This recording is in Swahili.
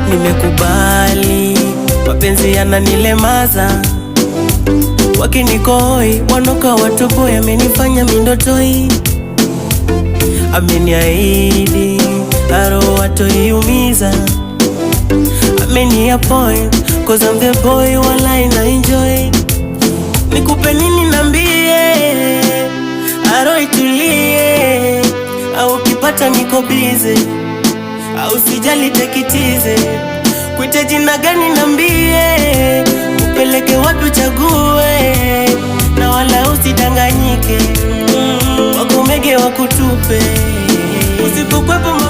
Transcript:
Nimekubali mapenzi yananilemaza, wakinikoi wanoka watoboi, amenifanya mindotoi, ameniahidi aro watoiumiza, ameni appoint 'cause I'm the boy, walai na enjoy. Nikupe nini nambie, aro itulie, au ukipata niko busy au sijali tekitize, kuite jina gani nambie, upeleke wapi uchague, na wala usidanganyike, wakumege wakutupe, usipokwepo.